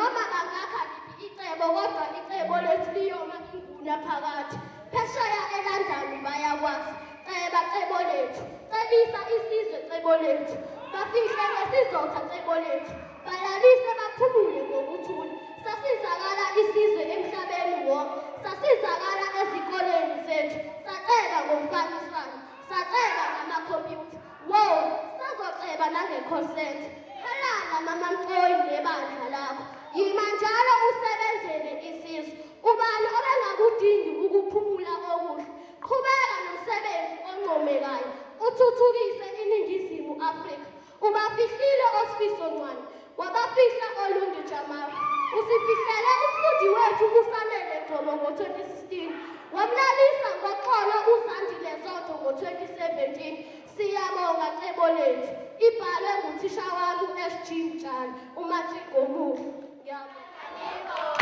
Noma bangakha liphi icebo kodwa icebo lethu liyoma inguna phakathi. Phesheya eLondon bayakwazi. Ceba cebo lethu. Cebisa isizwe cebo lethu. Bafihle ngesizotha cebo lethu. Balalise baphumule ngokuthula. Sasizakala isizwe emhlabeni wonke. Sasizakala ezikoleni zethu. Saceba ngomfaniswano. Saceba ngamakhompyutha. Wo, sazoceba nange-call center. Halala mama Mcoyi nebandla lakho. Yima njalo usebenzele isizwe. Ubani obengakudingi ukuphumula okuhle? Qhubeka nomsebenzi oncomekayo. Uthuthukise iNingizimu Afrika. Ubafihlile oSifiso Ncwane, wabafihla oLundi Jamara. Usifihlele umfundi wethu uSanele Ngcobo ngo-2016. Wamlalisa ngoxolo uZandile Zondo ngo-2017. Siyabonga cebo lethu. Ibhalwe nguthisha wami u-SG Mtshali, umatric omuhle. Ngiyabonga.